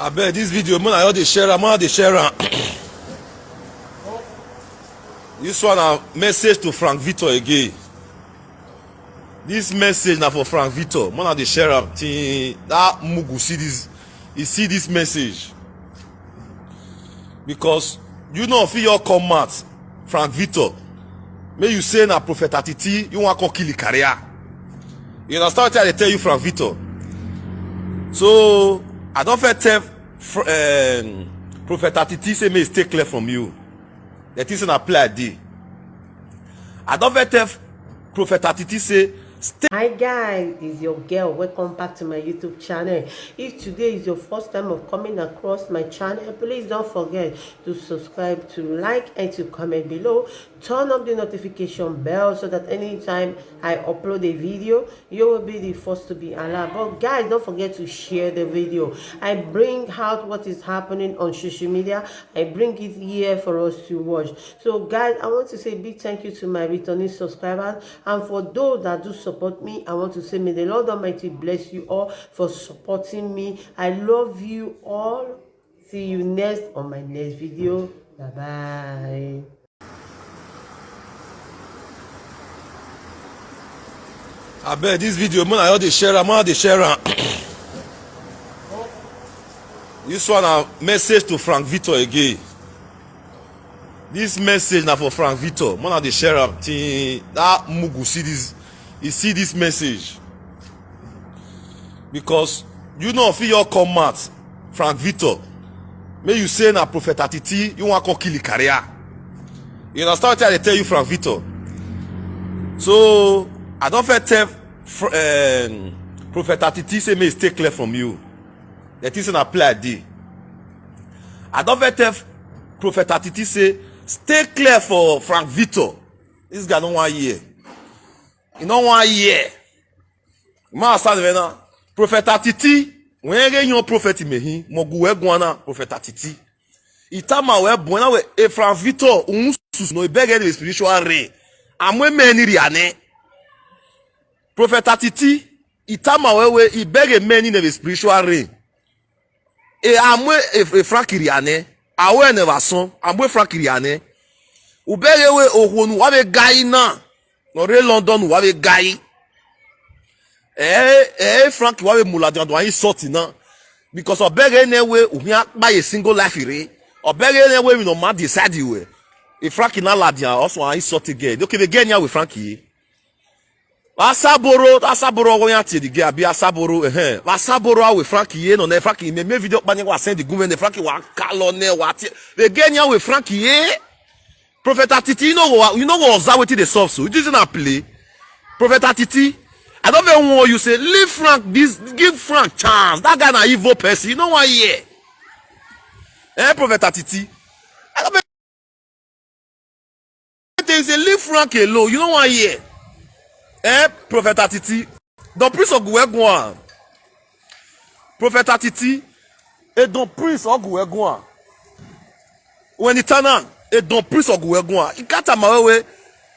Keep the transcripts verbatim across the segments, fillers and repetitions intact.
Abeg, this video, make una just dey share am, make una dey share am. This one na message to Frank Victor again. This message na for Frank Victor. Make una dey share am till that mugu see this, he see this message. Because you no fit just come out, Frank Victor, make you say na Prophet Atiti, you wan come kill him career. You understand wetin I dey tell you, Frank Victor? So, I don first tell Fr-, um, Prophet Atiti say make he stay clear from you. The thing say na play I dey. I don first tell Prophet Atiti say stay. Hi guys, it's your girl. Welcome back to my YouTube channel. If today is your first time of coming across my channel, please don't forget to subscribe, to like, and to comment below. Turn on the notification bell so that anytime I upload a video, you will be the first to be alerted. But guys, don't forget to share the video. I bring out what is happening on social media. I bring it here for us to watch. So guys, I want to say big thank you to my returning subscribers, and for those that do support me, I want to say may the Lord Almighty bless you all for supporting me. I love you all. See you next on my next video. Bye bye. Abeg, this video, make una just dey share am, make una dey share am. This one na message to Frank Victor again. This message na for Frank Victor. Make una dey share am till that mugu see this, he see this message. Because you no fit just come out, Frank Victor, make you say na Prophet Atiti, you wan come kill him career. You understand wetin I dey tell you, Frank Victor? So, I don first tell Fr-, um, Prophet Atiti say make he stay clear from you. The thing say na play I dey. I don first tell Prophet Atiti say stay clear for Frank Victor. This guy no wan hear. He no wan hear. Ma sa de na. Prophet Atiti, when you young prophet me hi, mogu we gwana Prophet Atiti. Itama we buena we e Frank Victor un sus no, he beg the spiritual rain. Amwe meni riane. Prophet Atiti, itama we we, he beg a many in the spiritual rain. E amwe e, e Frank riane. Awe ne va son, amwe Frank riane. U beg we ohonu wa be gai na. No re London wa be gai. Eh, eh, Frank wa be mula jan do ayi sort na. Because obeg ne we u mi akpa a single life ire. Obeg ne we mi no ma decide we. E Frank na la dia also ayi sort again. Okay, be again ya we Frank yi. Asaboro, Asaboro wo ya ti di ge abi Asaboro, eh. Asaboro awe Frank yi no ne Frank yi me, me video pa ne wa send the gume ne Frank wa kalo ne wa ti. Be again ya we Frank yi. Prophet Atiti, you know what, you know what, that wetin dey solve so? It isn't a play. Prophet Atiti, I don't even want you say, leave Frank, this, give Frank chance. That guy na evil person. You know why here? Eh, Prophet Atiti? I don't even say, leave Frank alone. You know why here? Eh, Prophet Atiti. Don Prince Oguwe Gwan. Prophet Atiti. E Don Prince Oguwe Gwan. When itana, e Don Prince Oguwe Gwan. Ikata mawewe.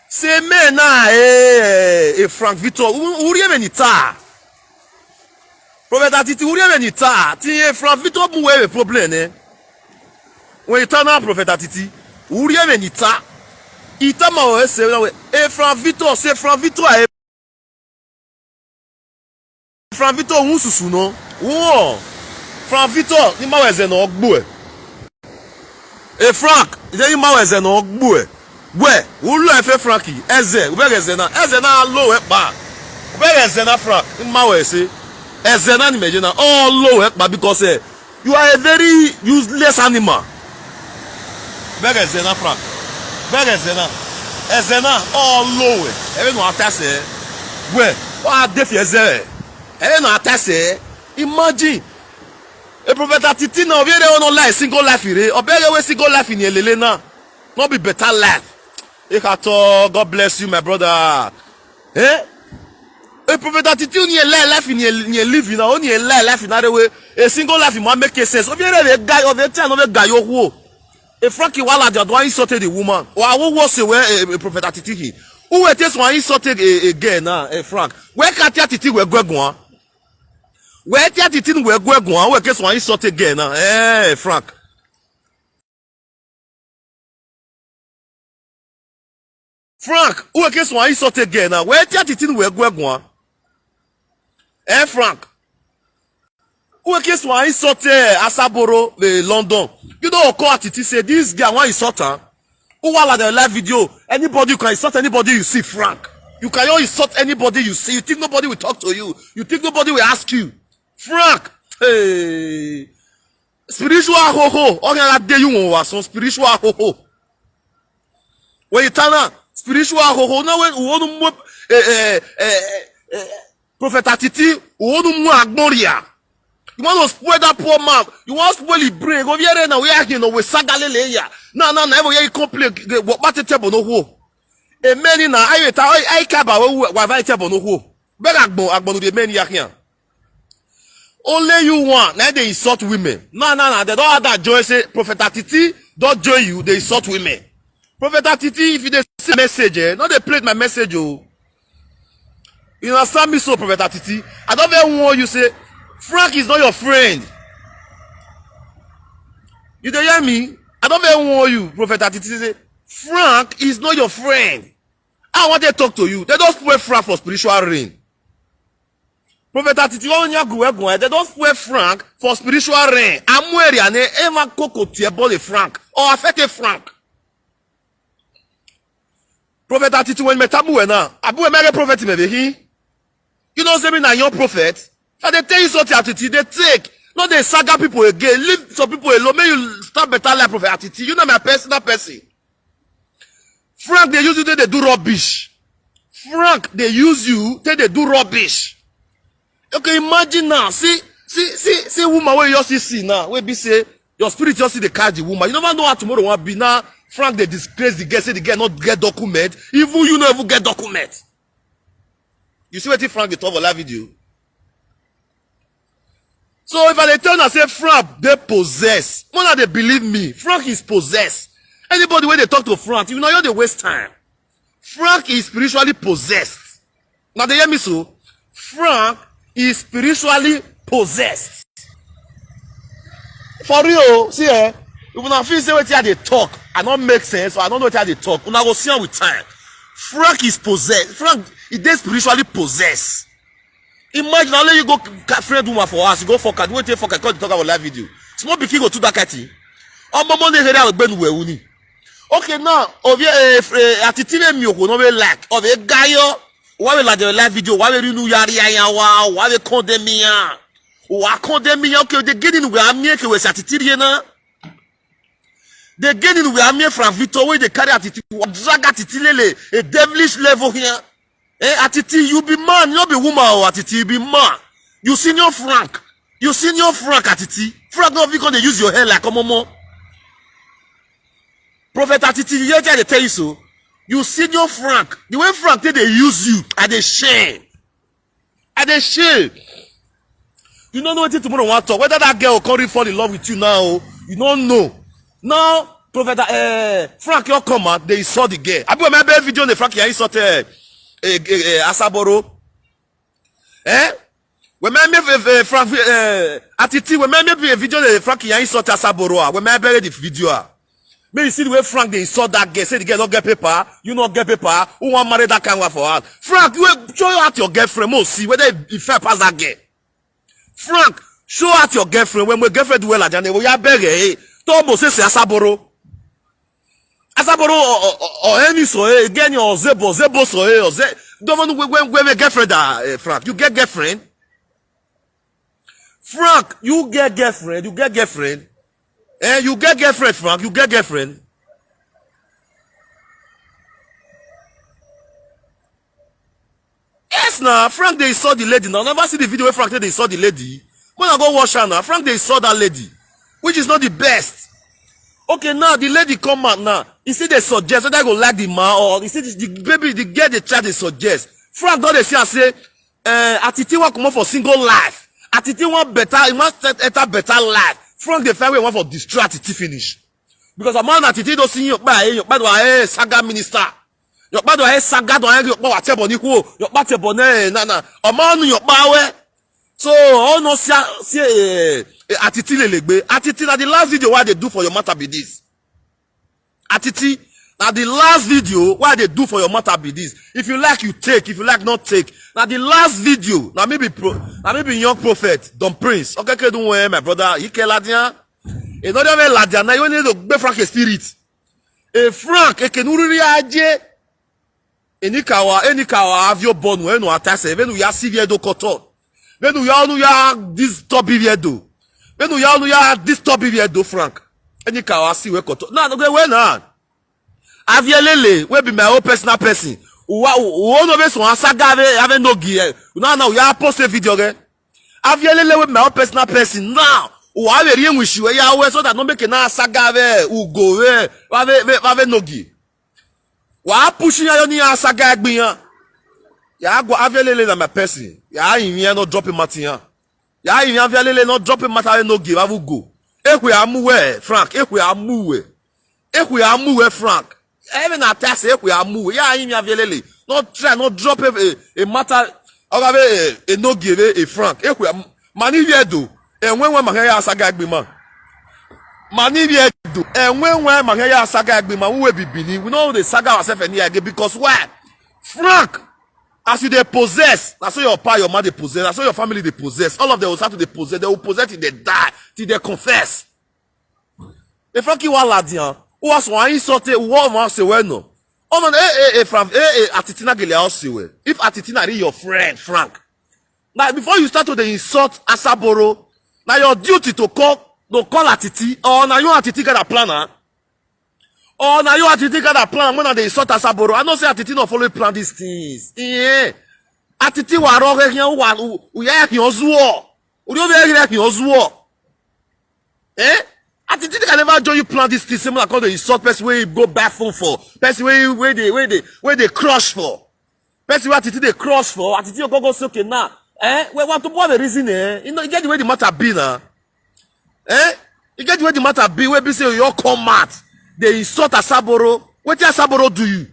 Se me na, eh, eh, Frank Victor. U-, uri eme ni ta. Prophet Atiti, uri eme ni ta. Ti e Frank Victor mu we problem, eh. When itana Prophet Atiti. Uri eme ni ta. Itama we se na we. E Frank Victor, se Frank Victor, eh. Frank Victor, un susu no. Un. Frank Victor, ni ma we ze no gbu e. E Frank, je ni ma we ze no gbu e. We, u lo efe Frankie, eze, u be ge ze na, eze na lo we pa. U be ge ze na Frank, ni ma we se. Eze na ni me je na, o lo we pa because, eh, you are a very useless animal. Beg Ezena Frank. Beg Ezena. Ezena, all low. Ebe no atase. We, wa defi eze. Ebe no atase. Imagine. A prophet Atiti na, obi ere no lie, single life ire. Obi ere we single life in elele na. No be better life. Ekato, God bless you, my brother. Eh? A prophet Atiti ni a lie life in a, in a living na, only a lie life in other way. A single life in one make sense. Obi ere we guy, obi ere no we guy yo wo. A Frankie wala dia do insulted the woman. Or I will say where a, a prophet Atiti he. Who we test one insulted a, a girl na, a Frank. Where can't Atiti we go go? Wee tia titi nu wee gwe gwa, wee ke swa insult again na. Eh, Frank. Frank, wee ke swa insult again na. Wee tia titi nu wee gwe gwa. Eh, Frank. Wee ke swa insult, eh, Asaboro, eh, London. You don't call Atiti say this guy want insult her. Who are the live video? Anybody you can insult anybody you see, Frank. You can insult anybody you see. You think nobody will talk to you. You think nobody will ask you. Frank, hey. Spiritual ho ho. Okay, that day you won't was some spiritual ho ho. When you turn on spiritual ho ho, now when you want to, eh, eh, eh, eh, eh, Prophet Atiti, you want to more agnoria. You want to spoil that poor man. You want to spoil his brain. Go here now. We are here now. We saga lele ya. Na na na. Every year you complain. What about the table no ho? A man in a I I I kaba we wa vai table no ho. Beg agbo agbo no the man ya here. Only you one. Now they insult women. No no no. They don't have that joy. Say Prophet Atiti don't join you. They insult women. Prophet Atiti, if you dey see message, eh, no dey play my message, oh. You understand me so, Prophet Atiti? I don't even warn you say Frank is not your friend. You dey hear me? I don't even warn you, Prophet Atiti, say Frank is not your friend. I want to talk to you. They don't spoil Frank for spiritual rain. Prophet Atiti, oh, nya gu, eh, gu, eh, they don't spoil Frank for spiritual rain. Amweri ane ema koko tie bole Frank or affect Frank. Prophet Atiti when me tabu we na. Abu we mere prophet me be he. You know say me na young prophet. If I dey tell you something Atiti, they take. No dey saga people again. Leave some people alone. May you start better life, Prophet Atiti. You know my personal person. Frank, they use you, they, they do rubbish. Frank, they use you, they, they do rubbish. Okay, imagine now. See, see, see, see, woman where you see see now. Where be say your spirit just see the catch the woman. You never know how tomorrow will be. Now Frank, they disgrace the girl. Say the girl not get document. Even you not even get document. You see what Frank dey talk for that video? So if I dey tell una say Frank dey possess, una dey believe me. Frank is possessed. Anybody wey dey talk to Frank, you know you dey waste time. Frank is spiritually possessed. Now they hear me so. Frank is spiritually possessed. For real, see, eh? If una feel say wetin I dey talk, I no make sense, or I don't know what I dey talk, una go see am with time. Frank is possessed. Frank, he dey spiritually possessed. Imagine only you go ca-, friend woman for house, you go fuck her, wait till fuck her, come dey talk about live video. Small pikin go do that kind thing. Omo mo ne here we gbenu we uni. Okay now, ovie, eh, eh, Atiti me mi oko no we like. Ovie gayo. Wa we la de live video, wa we rinu yari ya wa, wa we condemn ya. Wa condemn ya, okay, the gini we amie ke we Atiti rie na. The gini we amie from Victor wey dey carry Atiti, wa drag Atiti lele, a devilish level here. Eh, Atiti, you be man, you no be woman, oh, Atiti, you be man. You senior Frank. You senior Frank, Atiti. Frank no fit come dey use your hair like omomo. Prophet Atiti, you hear wetin I dey tell you so? You senior Frank. The way Frank take dey use you, I dey shame. I dey shame. You no know wetin tomorrow wan talk. Whether that girl go come really fall in love with you now, oh, you no know. Now, Prophet, eh, Frank, you come out, they insult the girl. Abi we me be video on the Frank, you insult, eh, eh, eh, eh, Asaboro. Eh? We me me, eh, eh, Frank, eh, Atiti, we me me be video on the Frank, you insult Asaboro. Ah. We me be the video. Ah. May you see the way Frank they insult that girl. Say the girl don't get paper, you not get paper. Who want marry that kind of one for her? Frank, you show you out your girlfriend. Mo see whether if fair pass that girl. Frank, show out your girlfriend. When my girlfriend do well, Ajane, we are begging. Eh? Tomo say say Asaboro. Asaboro or, or, or, or any so, eh, again, or Zebo, Zebo so, eh, or Ze-, don't know when, when, when my girlfriend are, eh, Frank. You get girlfriend? Frank, you get girlfriend, you get girlfriend. Eh, you get girlfriend, Frank, you get girlfriend. Yes, now Frank they saw the lady. Now never see the video where Frank they saw the lady. When I go watch her now, Frank they saw that lady, which is not the best. Okay, now the lady come out now. You see they suggest whether I go like the man or you see the, the baby, the girl, the child they suggest. Frank don't they see and say, eh, Atiti want come up for single life. Atiti want better, he want set enter better life. Frank they find way want for distract Atiti finish. Because a man Atiti don't see your buy, your buy, eh, saga minister. Your buy, eh, saga, don't have your buy, table, ni, your buy, table, ne, na, na. A man, your buy, So, oh no, see, see, eh, eh, Atiti lelegbe. Atiti, na the last video wey I dey do for your matter be this. Atiti, na the last video wey I dey do for your matter be this. If you like, you take. If you like, not take. Na the last video. Na me be pro, na me be young prophet, Don Prince. Okay, okay, do well, my brother. Ike Ladian. Another way Ladian. Now you need to be Frank a spirit. A Frank, a kenuri aje. Enikawa, enikawa avio bonu, enu atase, venu ya sivie do koto. Venu ya onu ya disturb ivie do. Venu ya onu ya disturb ivie do, Frank. Enikawa si we koto. Na, no, we na. Avielele, we be my own personal person. Uwa, u-, u-, ono ve so asaga ve, ave no gi, eh. Na, na, u ya post a video ge. Avielele, we be my own personal person. Now, u ave rien wish we ya we so that no make na asaga ve, u go ve, ave, ve, ave no gi. Wa push ya yo ni asaga egbiyan. Ya go Avielele na my person. Ya yin ya no drop him matter ya. Ya yin Avielele no drop him matter no give avu go. Ehwe amuwe, Frank. Ehwe amuwe. Ehwe amuwe, Frank. Even na test ehwe amuwe. Ya yin Avielele. No try, no drop a, a, a matter. Oga be a, a no give a, a Frank. Ehwe am-, mani viedo. And when, when my hair asaga egbiman. Mani viedo. And when, when my hair asaga egbiman, we will be Benin. We know the saga ourselves any again because why? Frank, as you dey possess, na so your pa, your ma dey possess, na so your family dey possess. All of them will start to dey possess. They will possess till they die, till they confess. If Frankie wa Ladian, who was one insult, who was say well no. Oh man, eh, eh, eh, Frank, eh, eh, Atitina gele also well. If Atitina is your friend, Frank, now before you start to dey insult Asaboro, now your duty to call, to call Atiti, or now you Atiti got a planner. Oh, now you Atiti got a plan. When they insult Asaboro, I know say Atiti not follow plan these things. Yeah. Atiti wa roge hian wa, u, u ya hian zuo. U yo ve hian zuo. Eh? Atiti can never join you plan these things. Same like how they insult person wey go buy phone for. Person wey, wey dey, wey dey, wey dey crush for. Person wey Atiti dey crush for. Atiti go go say, "Okay, now." Eh? Well, what to, what the reason, eh? You know, you get the way the matter be now. Eh? You get the way the matter be, wey be say you all come out, they insult Asaboro. Wetin Asaboro do you?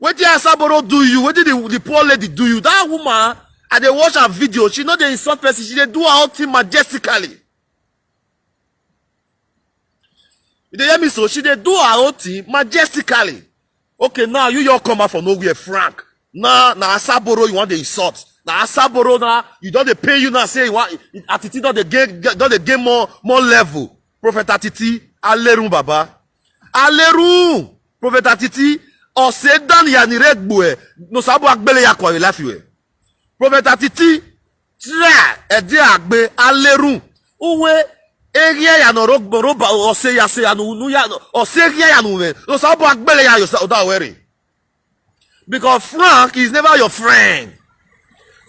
Wetin Asaboro do you? Wetin the, the poor lady do you? That woman, I dey watch her video. She no dey insult person. She dey do her own thing majestically. You dey hear me so? She dey do her own thing majestically. Okay, now you, you all come out for nowhere, Frank. Now, na Asaboro you want to insult. Na Asaboro now, you don dey pay you now, say you want, Atiti don dey gain, don dey gain more, more level. Prophet Atiti, alerun baba. Alerun, Prophet Atiti, ose dan ya ni regbo e, no sabo agbele ya kwa life you e. Prophet Atiti, try, ede agbe, alerun. Uwe, egia ya no rogbo, roba, ose ya se ya no, nu ya no, ose egia ya no we. No sabo agbele ya yo sa, oda were. Because Frank is never your friend.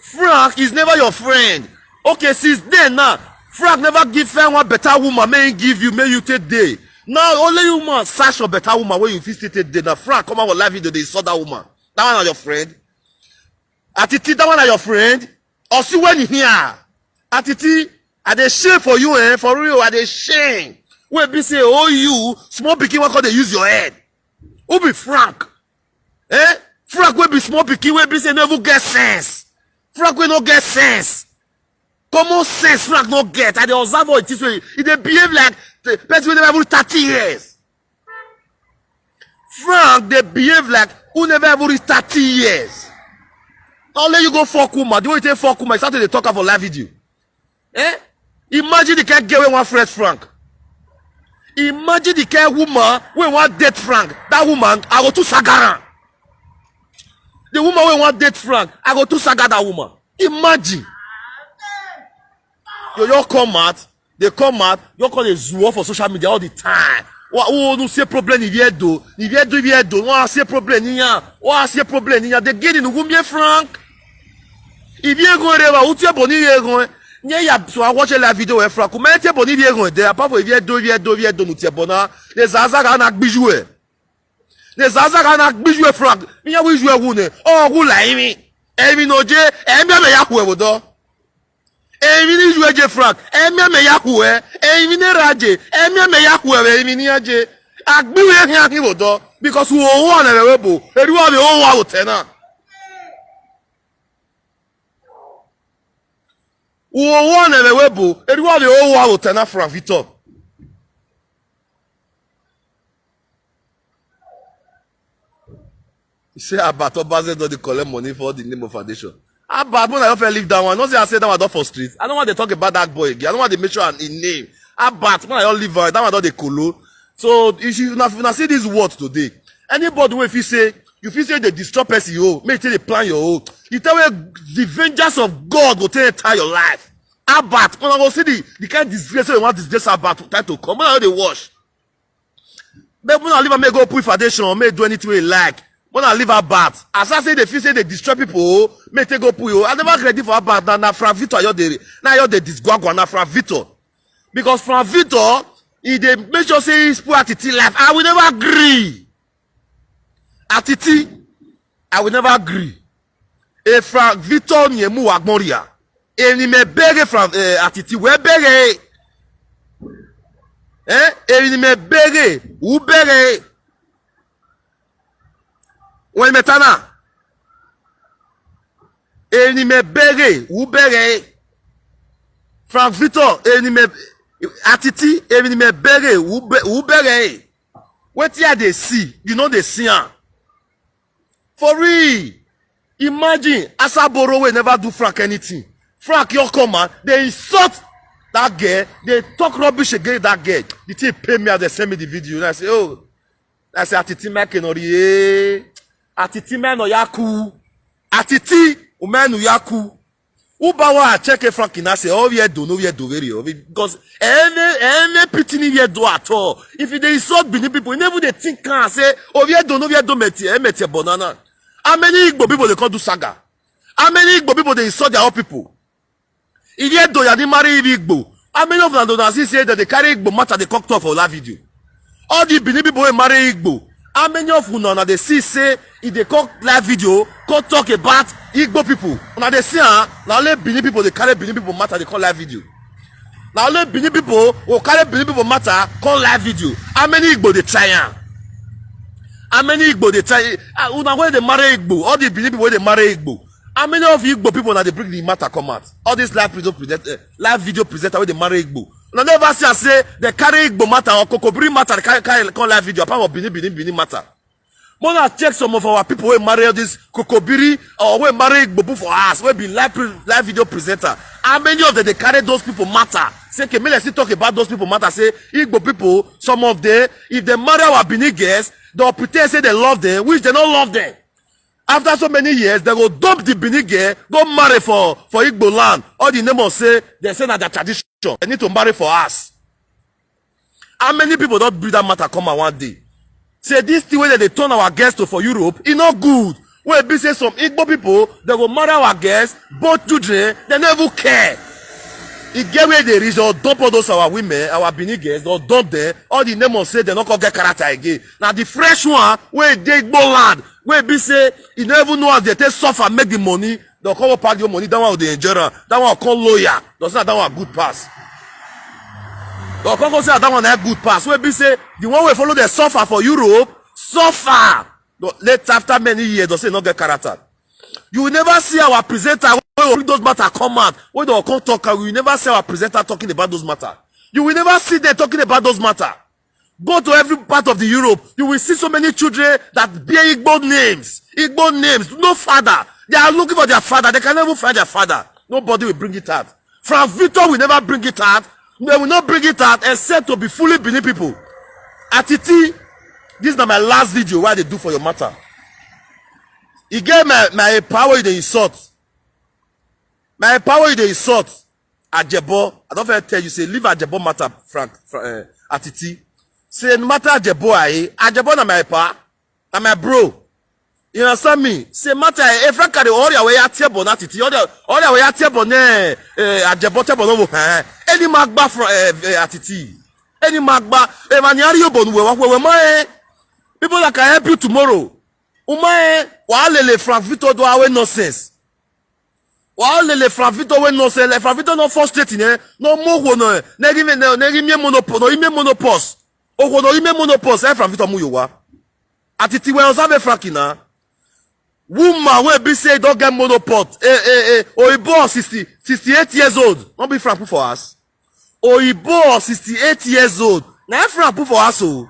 Frank is never your friend. Okay, since then now, Frank never give find one better woman, may he give you, may you take day. Now, only you man search for better woman where you fit still take day. Now, Frank come out with live video, they saw that woman. That one are your friend. Atiti, that one are your friend. Or see when you here. Atiti, I dey shame for you, eh? For real, I dey shame. Wey be say, oh, you, small pikin, what call they use your head? Who be Frank? Eh? Frank wey be small pikin, wey be say no even get sense. Frank wey no get sense. Common sense, Frank no get. I dey observe all this way. He dey behave like the person wey never even thirty years. Frank dey behave like who never even reach thirty years. Only you go fuck woman. The way you take fuck woman, you start to dey talk am for live video. Eh? Imagine the kind girl wey wan fret Frank. Imagine the kind woman wey wan date Frank. That woman, I go too saga am. The woman wey wan date Frank, I go too saga that woman. Imagine. You, you come out, they come out, you call a zoo for social media all the time. Wa, oh, no see problem if you do. If you do, if you do, wa see problem niya. Wa see problem niya. They get in Ugumbie Frank. If you go there, what you boni you go? Nye ya, so I watch a live video where Frank. Come here, boni you go there. Apart from if you do, if you do, if you do, no tie bona. They zaza ga na gbiju e. They zaza ga na gbiju e Frank. Mi ya wi ju e wu ne. Oh, wu la imi. Emi no je, emi ame ya ku e wodo. Emi ni ju e je Frank. Emi ame ya ku e. Emi ne raje. Emi ame ya ku e. Emi ni aje. Agbi we ya ki wodo. Because wo wo na we bo. Eri wa be wo wa wo tena. Uwo one eme webo. Eriwa de owa otena Frank Victor. He say Albert Obaze don dey collect money for the name of foundation. Albert, when I often leave that one, no say I say that one don for street. I don't want to talk about that boy again. I don't want to mention his name. Albert, when I don't leave that one, don dey kolo. So if you now, now see this word today. Anybody wey fit say, you fit say they disturb person, oh, make you take dey plan your own. You tell where the vengeance of God go take enter your life. Albert, when I go see the, the kind disgrace wey you want disgrace Albert time to come, when I dey watch. But when I leave am, make go put foundation, make do anything wey you like. When I leave Albert, as I say, they feel say they destroy people, oh, make take go put you. I never ready for Albert. Na, na Frank Victor, you dey, na you dey disgwagwa, na Frank Victor. Because Frank Victor, he dey make sure say he spoil Atiti life. I will never agree. Atiti, I will never agree. E Frank Victor Nyemu Wagmoria. Eni me bere Frank, eh, Atiti we bere. Eh? Eni me bere, u bere. When metana. Eni me bere, u bere. Frank Victor, eni me Atiti, eni me bere, u be-, u bere. Wetin I dey see, you no dey see am. For real, imagine Asaboro wey never do Frank anything. Frank your come and dey insult that girl, dey talk rubbish against that girl. The thing pain me as they send me the video. And I say, oh, I say, Atiti Mike no rie. Atiti Mike no yaku. Atiti Umenu yaku. Ubawa check a Frank in say, oh, we do no, we do very, oh, because any, any pity ni we do at all. If they insult Benin people, you never dey think can say, oh, we do no, we do meti, eh, meti banana. How many Igbo people they come do saga? How many Igbo people they insult their own people? If you do, you marry Igbo. How many of them don't see say that they carry Igbo matter, they come talk for live video? All the Benin people wey marry Igbo, how many of una una dey see say e dey come live video, come talk about Igbo people? Una dey see am? Na only Benin people dey carry Benin people matter dey come live video. Na only Benin people go carry Benin people matter come live video. How many Igbo dey try am? How many Igbo dey try? Ah, una wey dey marry Igbo, all the Benin people wey dey marry Igbo, how many of Igbo people na dey bring the matter come out? All these live video present, eh, live video presenter wey dey marry Igbo. Una never see am say they carry Igbo matter or Kokobiri matter, they carry, carry come live video, apart from Benin, Benin, Benin matter. Mona check some of our people wey marry all this Kokobiri or wey marry Igbo people for us, wey be live pre-, live video presenter. How many of them they carry those people matter? Say, okay, make let's still talk about those people matter. Say, Igbo people, some of them, if they marry our Benin girls, they'll pretend say they love them, which they don't love them. After so many years, they go dump the Benin girl, go marry for, for Igbo land. All the name of say, they say na their tradition. They need to marry for us. How many people don't bring that matter come out one day? Say this thing wey they turn our girls to for Europe, e no good. Wey be say some Igbo people, they go marry our girls, both children, they never care. E get where they reach, or dump all those our women, our Benin girls, or dump them. All the name of say they no come get character again. Now the fresh one, wey dey Igbo land, wey be say e no even know as they take suffer make the money, they come pack your money. That one dey enjoy am. That one come loyal. Does not that one good pass? They come go say that one na good pass. Wey be say the one wey follow the suffer for Europe, suffer. But later, after many years, they say no get character. You will never see our presenter wey will bring those matter come out. Wey they come talk, you will never see our presenter talking about those matter. You will never see them talking about those matter. Go to every part of the Europe, you will see so many children that bear Igbo names. Igbo names, no father. They are looking for their father. They can never find their father. Nobody will bring it out. Frank Victor will never bring it out. They will not bring it out except to be fooling Benin people. Atiti, this is not my last video. Why they do for your matter? E get my, my power you dey insult. My power you dey insult. Ajebo, I don't fit tell you say leave Ajebo matter, Frank, Fra-, eh, Atiti. Say no matter Ajebo, I Ajebo na my pa, na my bro. You understand me? Say matter, eh, Frank carry all the way at Ajebo na Atiti, all the, all the way at Ajebo ne, eh, Ajebo Ajebo no mo, eh. Any magba from, eh, eh, Atiti. Any magba, eh, manyari yo bonu we wa we we ma, eh. People that can help you tomorrow. Uma, eh, wa lele Frank Victor do awe nonsense. Wa lele Frank Victor we nonsense. Like Frank Victor no frustrating, eh. No mo wo no, eh. Negi me, no, negi me monopause, no, ime monopause. Owo no, ime monopause, eh, Frank Victor mu yo wa. Atiti we observe Frank na. Woman wey be say don get monoport, eh, eh, eh, oyibo of sixty, sixty-eight years old, no be Frank put for house. Oyibo of sixty-eight years old, na him Frank put for house o.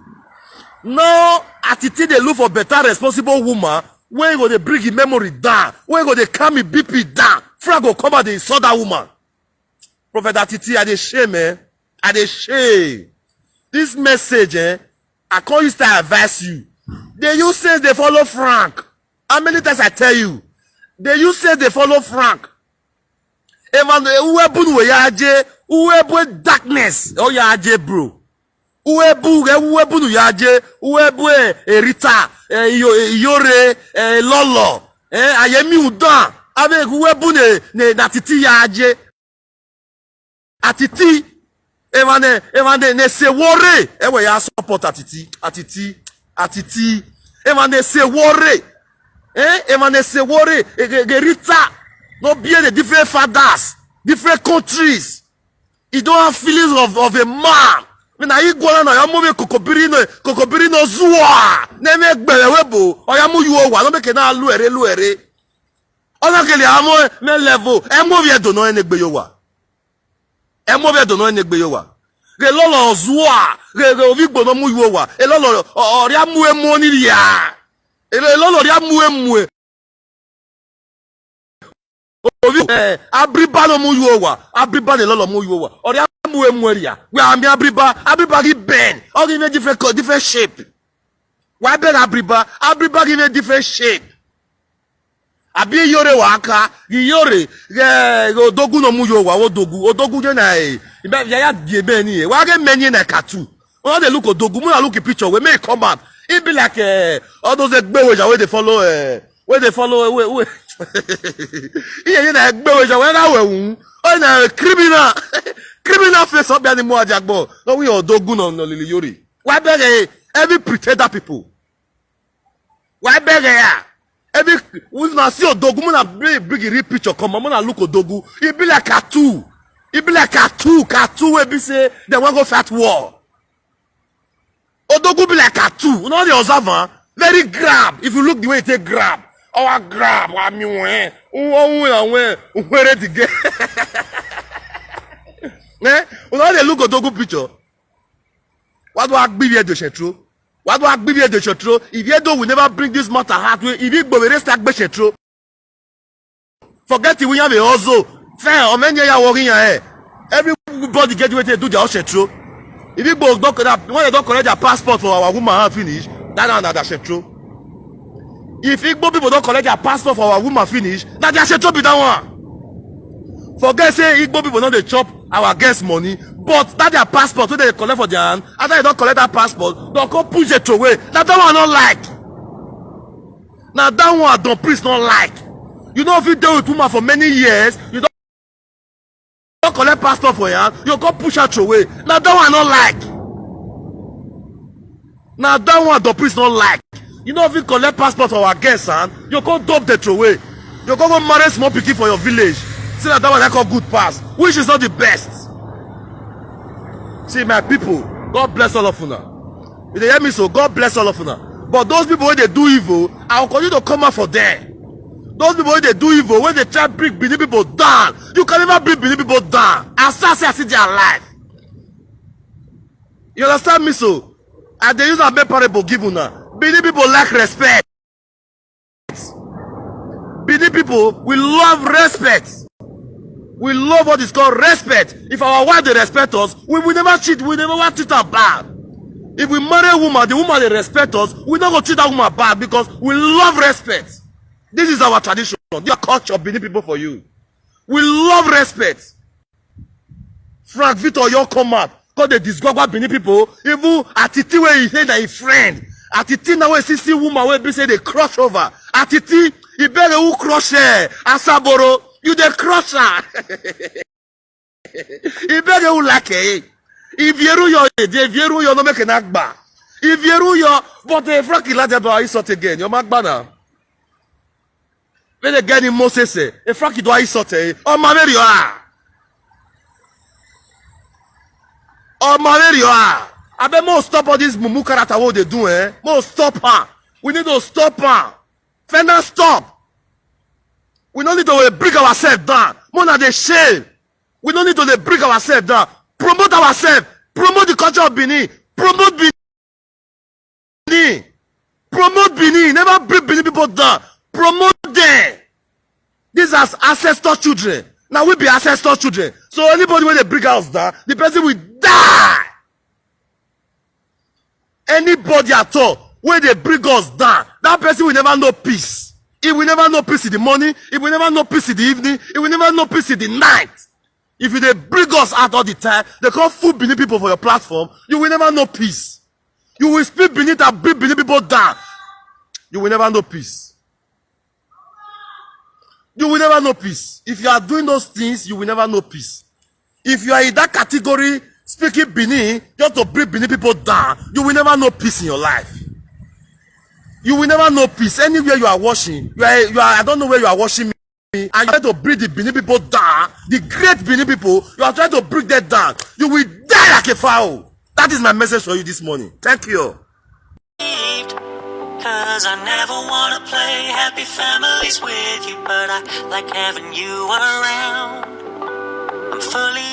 Now Atiti dey look for better responsible woman wey go dey bring him memory down, wey go dey calm him B P down. Frank go come out dey insult that woman. Prophet Atiti, I dey shame, eh? I dey shame. This message, eh? I come use to advise you. Dey use sense dey follow Frank. How many times I tell you? Dey use sense dey follow Frank. Evan, uwe bunu we ya aje, uwe bwe darkness, oh ya aje, bro. Uwe bu, eh, uwe bunu ya aje, uwe bwe, eh, Rita, eh, iyo, eh, Iyore, eh, Lolo, eh, Ayemi Udan. Abeg, uwe bu ne, ne, na Atiti ya aje. Atiti, Evan, eh, Evan, ne, ne se worry. Ewe ya support Atiti, Atiti, Atiti. Evan, ne se worry. Eh, Evan, ne se worry. Eh, ge, ge Rita. No be the different fathers, different countries. He don't have feelings of, of a man. When I go on, I am moving kokobiri no, kokobiri no zua. Neme gbere webo. Oya mu yuo wa. No make na luere, luere. Ona kele amo me level. Emo vie do no ene gbe yo wa. Emo vie do no ene gbe yo wa. Ge lolo zua. Ge, ge ovi gbo no mu yuo wa. E lolo, o, o, ria mu emo ni ria. E lo, e lolo ria mu emo. Ovi, eh, abriba no mu yuo wa. Abriba ne lolo mu yuo wa. Ori amu emu eria. We ami abriba. Abriba gi ben. Ori me different co-, different shape. Why beg abriba? Abriba gi me different shape. Abi yore wa aka. Gi yore. Ge, ge odogu no mu yuo wa. Odogu. Odogu je na, eh. Ibe ya ya gi ebe ni, eh. Wa ge menye na katu. When they look odogu, when I look a picture, we make come out. It be like, eh, all those egbe wey dey follow, eh, wey dey follow, eh, wey, wey. Iye, iye na egbe wey dey, wey na we wu. Oh, na criminal. Criminal face up there, the more ajagbo. No, we odogu no, no, lili yori. Why beg, eh, every pretender people? Why beg, eh, every, when I see odogu, when I bring, bring a real picture, come on, when I look odogu, it be like cartoon. It be like cartoon, cartoon wey be say, they wan go fight war. Odogu be like cartoon. You know the observer? Very grab. If you look the way he take grab. Our grab, wa mi wen. Uwe, uwe, uwe, uwe, the girl. Eh? You know they look odogu picture. What do I give you the shetro? What do I give you the shetro? If you don't, we never bring this matter hard way. If you go, we rest that shetro. Forget it, we have a hustle. Fair, or many ya working here. Everybody get wetin dey do their own shetro. If Igbo don collect, when they don collect their passport for our woman hand finish, that na another shetro. If Igbo people don collect their passport for our woman finish, na their shetro be that one. Forget say Igbo people no dey chop our guest money, but that their passport wey they collect for their hand, after they don collect that passport, they come push it away. Na that one I no like. Na that one Don Priest no like. You no fit dey with woman for many years, you don collect passport for your hand, you come push her away. Na that one I no like. Na that one Don Priest no like. You no fit collect passport for our guest hand, you come dump the throway. You come go marry small pikin for your village. Say na that one I call good pass, which is not the best. See, my people, God bless all of una. You dey hear me so? God bless all of una. But those people wey dey do evil, I will continue to come out for them. Those people wey dey do evil, wey dey try bring Benin people down, you can never bring Benin people down. As far as I see their life. You understand me so? I dey use am make parable give una. Benin people like respect. Benin people, we love respect. We love what is called respect. If our wife dey respect us, we will never cheat, we never want treat her bad. If we marry a woman, the woman dey respect us, we no go treat that woman bad because we love respect. This is our tradition, the culture of Benin people for you. We love respect. Frank Victor, you come out, come dey disgwagwa Benin people. Even Atiti wey he say na him friend. Atiti now wey see, see woman wey be say dey crush over. Atiti, he beg who crush her. Asaboro, you dey crush her. He beg who like her. If you yo, if you yo, no make an agba. If you yo, but, eh, Frank Elijah do I sort again. Your magba now. When they get him Moses, eh, e Frank do I sort, eh. Oh, my very, ah. Oh, my very, ah. I bet more stop all this mumu character what they do, eh. More stop her. We need to stop her. Fena, stop. We no need to dey bring ourselves down. Make una dey shame. We no need to dey bring ourselves down. Promote ourselves. Promote the culture of Benin. Promote Benin. Promote Benin. Never bring Benin people down. Promote them. These are ancestor children. Now we be ancestor children. So anybody wey dey bring us down, the person will die. Anybody at all wey dey bring us down, that person will never know peace. He will never know peace in the morning. He will never know peace in the evening. He will never know peace in the night. If you dey bring us out all the time, dey come fool Benin people for your platform, you will never know peace. You will speak Benin and bring Benin people down. You will never know peace. You will never know peace. If you are doing those things, you will never know peace. If you are in that category, speaking Benin, just to bring Benin people down, you will never know peace in your life. You will never know peace. Anywhere you are watching, you are, you are, I don't know where you are watching me, and you try to bring the Benin people down, the great Benin people, you are trying to bring them down. You will die like a fowl. That is my message for you this morning. Thank you. Cause I never wanna play happy families with you, but I like having you around. I'm fully